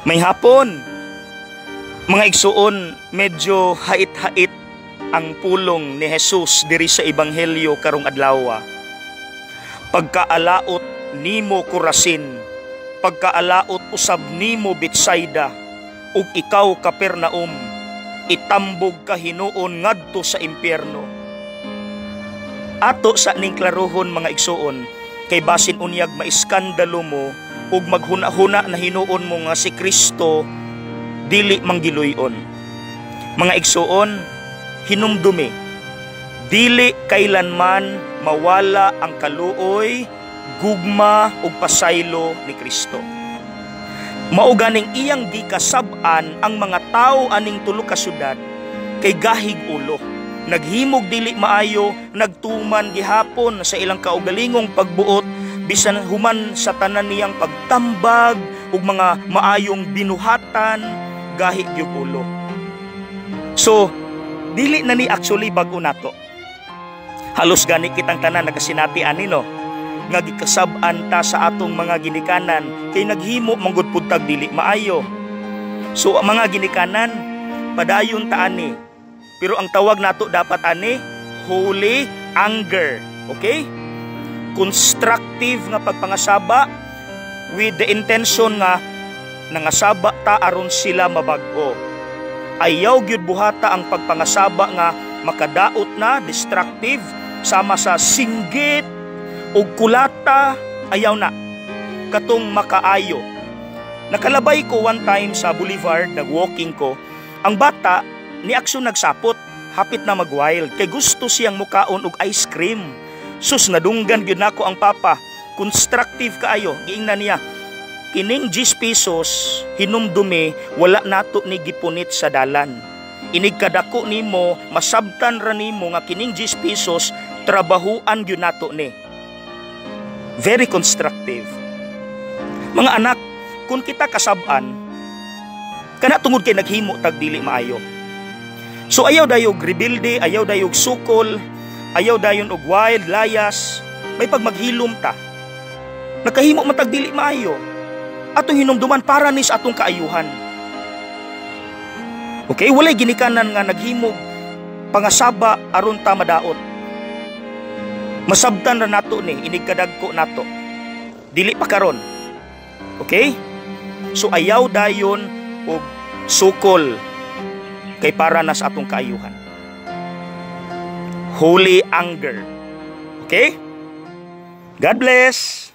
Maayong hapon. Mga igsuon, medyo hait-hait ang pulong ni Jesus diri sa Ebanghelyo karong adlaw. "Pagkaalaot nimo, Corazin, pagkaalaot usab nimo, Betsaida, ug ikaw, Capernaum, itambog ka hinuon ngadto sa impyerno." Ato sa ning klarohon, mga igsuon, kay basin unyag maiskandalo mo ug maghuna-huna na hinuon mo nga si Kristo dili manggiluyon. Mga igsuon, hinumdumi, dili kailanman mawala ang kaluoy, gugma ug pasaylo ni Kristo. Mao ganing iyang gikasab-an ang mga tawo aning tulo ka syudad kay gahig ulo. Naghimog dili maayo, nagtuman gihapon sa ilang kaugalingong pagbuot bisan human sa tanan niyang pagtambag ug mga maayong binuhatan, gahi gyud ulo. So, dili na ni actually bag-o nato. Halos gani kitang tanan nakasinati ani, no, nga gikasab-an ta sa atong mga ginikanan kay naghimo manggod pud tag dili maayo. So ang mga ginikanan, padayon ta ani. Pero ang tawag nato dapat ani, holy anger. Okay? Constructive nga pagpangasaba with the intention nga nangasaba ta aron sila mabag-o. Ayaw gyud buhata ang pagpangasaba nga makadaot na, destructive, sama sa singgit ug kulata, ayaw na. Katong makaayo. Nakalabay ko one time sa boulevard, nag-walking ko, ang bata ni aksyon nagsapot, hapit na mag-wild, kay gusto siyang mukaon og ice cream. Sus, nadunggan gyud nako ang papa. Constructive kaayo, giingnan niya, "Kining 10 pesos, hinumdumi, wala nato ni gipunit sa dalan. Inig kadako nimo, masabtan ra nimo nga kining 10 pesos, trabahuan gyud nato ni." Very constructive. Mga anak, kung kita kasab-an, kana tungod kay naghimo tag dili maayo. So ayaw dayog rebelde, ayaw dayog sukol, ayaw dayon og wild layas, may pag maghilom ta. Nakahimo man tag dili maayo. Atong hinumduman, para ni sa atong kaayuhan. Okay, walay ginikanan nga naghimog pangasaba aron ta madaot. Masabtan ra nato ni inig kadagko nato. Dili pa karon. Okay? So ayaw dayon og sukol kay para na sa atong kaayuhan. Holy anger. Okay? God bless.